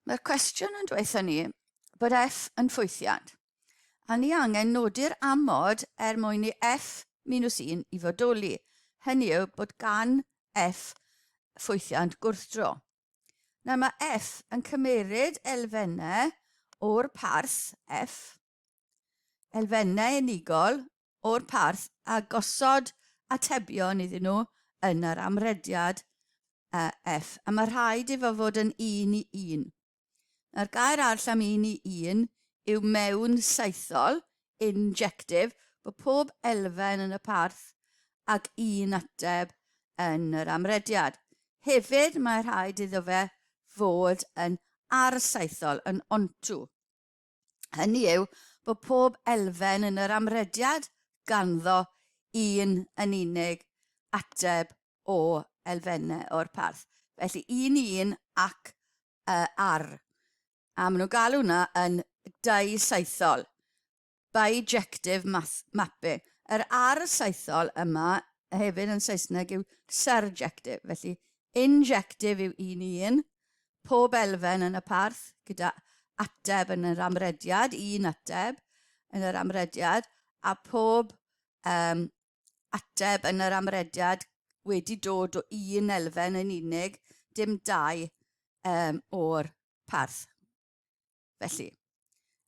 Mae'r cwestiwn yn dweutho ni bod F yn ffwythiant, a ni angen nodi'r amod er mwyn i F minus 1 i fodoli, hynny yw bod gan F ffwythiant gwrthdro. Nawr mae F yn cymeryd elfennau o'r parth F, elfennau unigol o'r parth a gosod atebion iddyn nhw yn yr amrediad F, a mae rhaid iddo fod yn un i un. Nawr gair arall am un i un yw mewn saethol, injective, bod pob elfen yn y parth ag un ateb yn yr amrediad. Hefyd mae rhaid iddo fe fod yn arsaethol, yn onto. Hynny yw bod pob elfen yn yr amrediad ganddo un yn unig ateb o elfennau o'r parth. Felly un i un ac uh, ar. A maen nhw'n galw hwnna yn dau-saethol. Bijective math mapping. Yr ar saethol yma hefyd yn Saesneg yw surjective. Felly injective yw un i un, pob elfen yn y parth gyda ateb yn yr amrediad, un ateb yn yr amrediad, a pob um, ateb yn yr amrediad wedi dod o un elfen yn unig, dim dau um, o'r parth. Felly,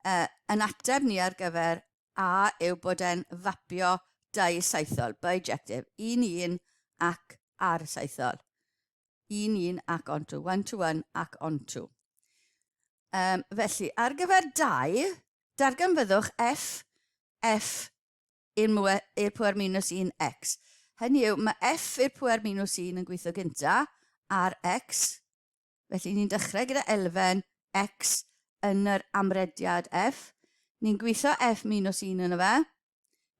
uh, yn ateb ni ar gyfer A yw bod e'n fapio dau saethol, bijective, un i un ac ar saethol. Un i un ac onto, one to one ac onto. Um, felly, ar gyfer 2, darganfyddwch f, f i'r pwer minus 1 x. Hynny yw, mae f i'r pwer minus 1 yn gweithio gynta ar x. Felly ni'n dechrau gyda elfen x yn yr amrediad f. Ni'n gweithio f minus 1 yno fe.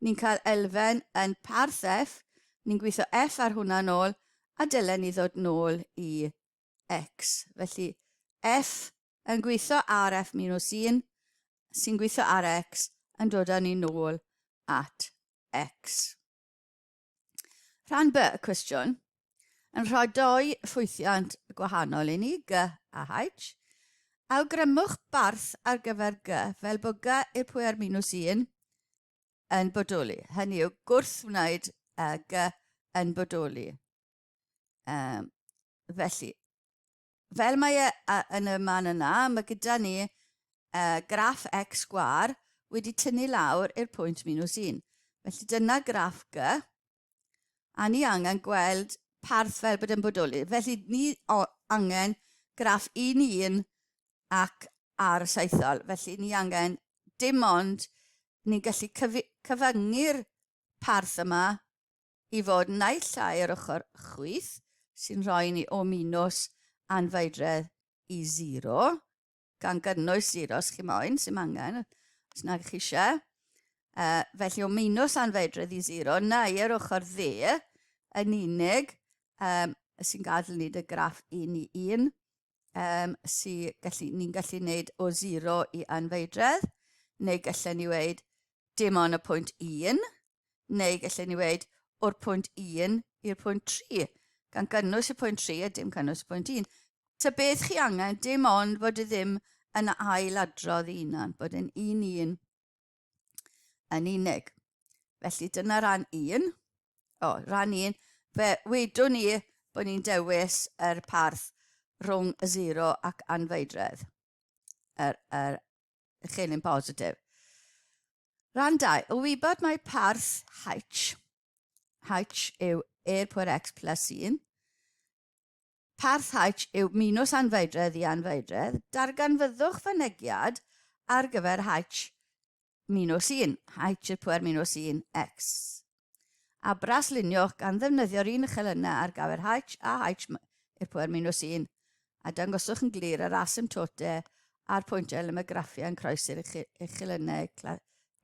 Ni'n cael elfen yn parth f. Ni'n gweithio f ar hwnna nôl a dylen ni ddod nôl i x. Felly f yn gweithio ar f minus 1 sy'n gweithio ar x yn dod â ni nôl at x. Rhan B y cwestiwn yn rhoi doi ffwythiant gwahanol i ni, G a H. Awgrymwch barth ar gyfer G fel bod G i'r pwer minus 1 yn bodoli. Hynny yw gwrthwneud G yn bodoli. Um, felly, fel mae e yn y man yna, mae gyda ni graff x sgwâr wedi tynnu lawr i'r pwynt minus 1. Felly dyna graff G, a ni angen gweld parth fel bod yn bodoli. Felly ni angen graff 1 i 1 ac ar saethol. Felly ni angen dim ond ni'n gallu cyfyngu'r parth yma i fod naill ai ar ochr chwith, sy'n rhoi ni o minus anfeidredd i 0, gan gynnwys 0 os chi moyn, sy'n angen, os nag chi eisiau. Felly o minus anfeidredd i 0, neu ar ochr dde yn unig, um, sy'n gadael ni dy graff 1 i 1, um, sy'n gallu, ni'n gallu gwneud o 0 i anfeidredd, neu gallen ni weid dim ond y pwynt 1, neu gallen ni weid o'r pwynt 1 i'r pwynt 3, gan gynnwys y pwynt 3 a dim cynnwys y pwynt 1. Ta beth chi angen, dim ond bod e ddim yn ailadrodd ei hunan, bod e'n un un yn unig. Felly dyna ran 1. O, ran 1. Fe wedwn ni bod ni'n dewis yr parth rhwng y 0 ac anfeidredd. Yr, yr uchelyn positif. Rhan 2. O wybod mae parth H, H yw e pwer x plus 1, parth H yw minus anfeidredd i anfeidredd, darganfyddwch fynegiad ar gyfer H minus 1, H i'r pwer minus 1 x. A brasluniwch gan ddefnyddio'r un uchelynau ar gyfer H a H i'r pwer minus 1, a dangoswch yn glir yr asymptote a'r pwyntiau le mae graffiau yn croesi'r uchelynau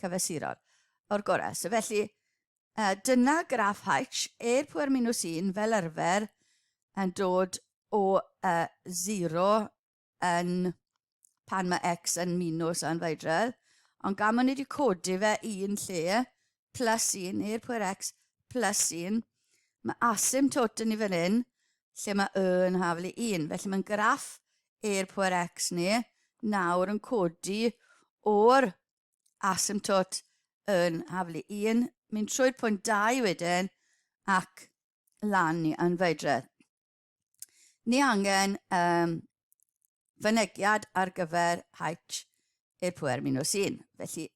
cyfesurol. O'r gorau. So felly, dyna graff H, e'r pwer minus 1 fel arfer yn dod o 0 yn pan mae x yn minus anfeidredd, ond gan bod ni wedi codi fe un lle, plus 1, neu'r pwer x plus 1, mae asymptote ni fan hyn, lle mae y yn haflu 1. Felly mae'n graff e'r pwer x ni nawr yn codi o'r asymptot yn haflu 1, mynd trwy'r pwynt 2 wedyn ac lan i anfeidredd. Ni angen um, fynegiad ar gyfer h i'r pwer minus 1. Felly,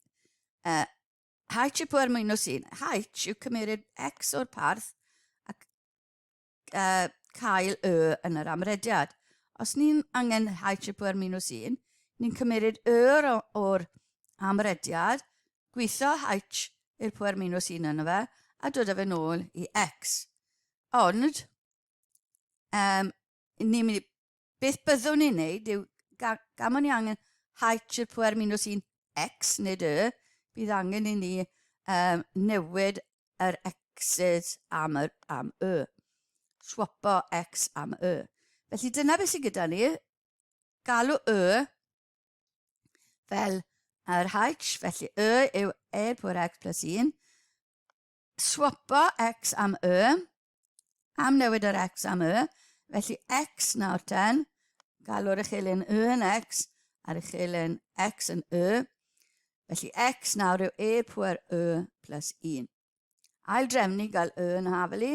uh, h i'r pwer minus 1. H yw cymeryd x o'r parth ac uh, cael y yn yr amrediad. Os ni'n angen h i'r pwer minus 1, ni'n cymeryd y o'r, or amrediad, gweithio h i'r pwer minus 1 yno fe, a dod â fe nôl i x. Ond, um, ni'n mynd i, beth byddwn ni'n neud yw, gan, gan bod ni angen h i'r pwer minus 1 x, nid y, bydd angen i ni um, newid yr x's am, yr, am y. Swapo x am y. Felly dyna beth sydd gyda ni. Galw y fel yr h, felly y yw e pwer x plus 1. Swapo x am y, am newid yr x am y, felly x nawr ten, galw'r uchelyn y yn x, a'r uchelyn x yn y, felly x nawr yw e pwer y plus 1. Ail drefnu gael y yn hafel i,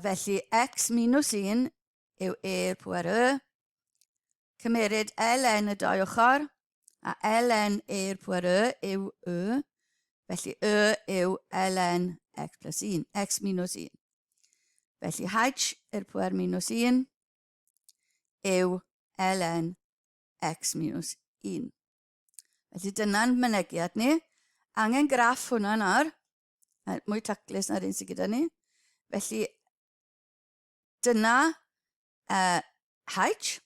felly x minus 1 yw e pwer y, Cymeryd ln y dau ochr, a ln e i'r pwer y yw y, felly y yw ln x plus 1, x minus 1. Felly h i'r pwer minus 1 yw ln x minus 1. Felly dyna'n mynegiad ni. Angen graff hwnna nawr, mwy taclus na'r un sydd gyda ni. Felly dyna h,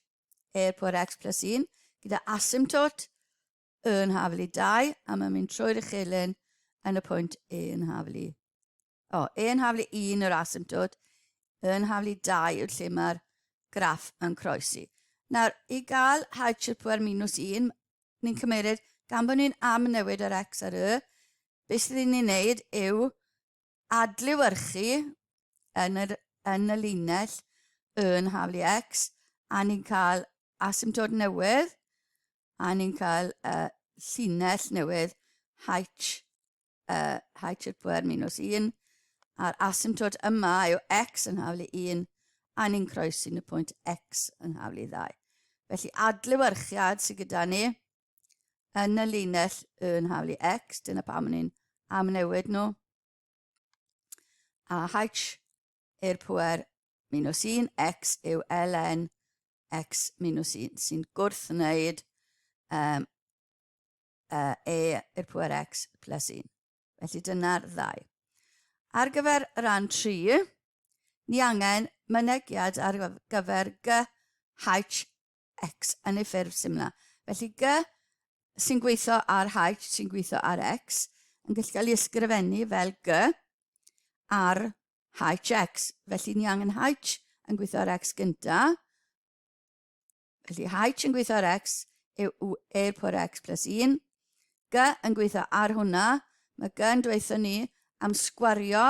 e pwer x plus 1, gyda asymptot y yn hafel i 2, a mae'n mynd trwy'r uchelyn yn y pwynt e yn hafel i... O, e yn hafel i 1 yw'r asymptot, y yn hafel i 2 yw'r lle mae'r graff yn croesi. Nawr, i gael h i'r pwer minus 1, ni'n cymeryd, gan bod ni'n am newid yr x ar y, beth sydd ni'n neud yw adlewyrchu yn, yr, yn y linell yn haflu x, a ni'n cael asymptod newydd, a ni'n cael uh, llinell newydd h, uh, h i'r pwer minus 1, a'r asymptod yma yw x yn haflu 1, a ni'n croesi yn y pwynt x yn haflu 2. Felly adlewyrchiad sydd gyda ni yn y linell yn haflu x, dyna pam ni'n amnewid nhw. A h i'r pwer minus 1, x yw ln x minus 1, sy'n gwrthwneud um, uh, e i'r pwer x plus 1. Felly dyna'r ddau. Ar gyfer rhan 3, ni angen mynegiad ar gyfer g, h, x yn ei ffurf symla. Felly G sy'n gweithio ar H sy'n gweithio ar X yn gallu cael ei ysgrifennu fel G ar HX. Felly ni angen H yn gweithio ar X gynta. Felly H yn gweithio ar X yw e pwer X plus 1. G yn gweithio ar hwnna. Mae G yn dweithio ni am sgwario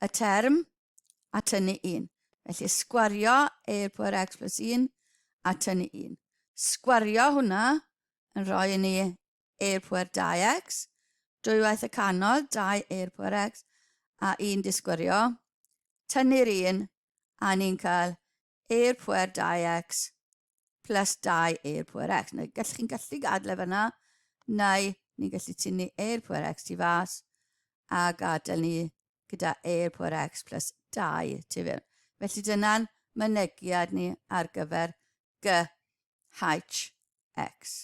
y term a tynnu 1. Felly sgwario e i'r pwer x plus 1 a tynnu 1. Sgwario hwnna yn rhoi i ni e i'r pwer 2x, dwywaith y canol, 2 e i'r pwer x, a 1 disgwario. Tynnu'r 1 a ni'n cael e i'r pwer 2x plus 2 e i'r pwer x. Neu gallwch chi'n gallu gadael e fyna, neu ni'n gallu tynnu e i'r pwer x tu fas a gadael ni gyda e i'r pwer x plus 2 tu fewn. Felly dyna'n mynegiad ni ar gyfer g h x.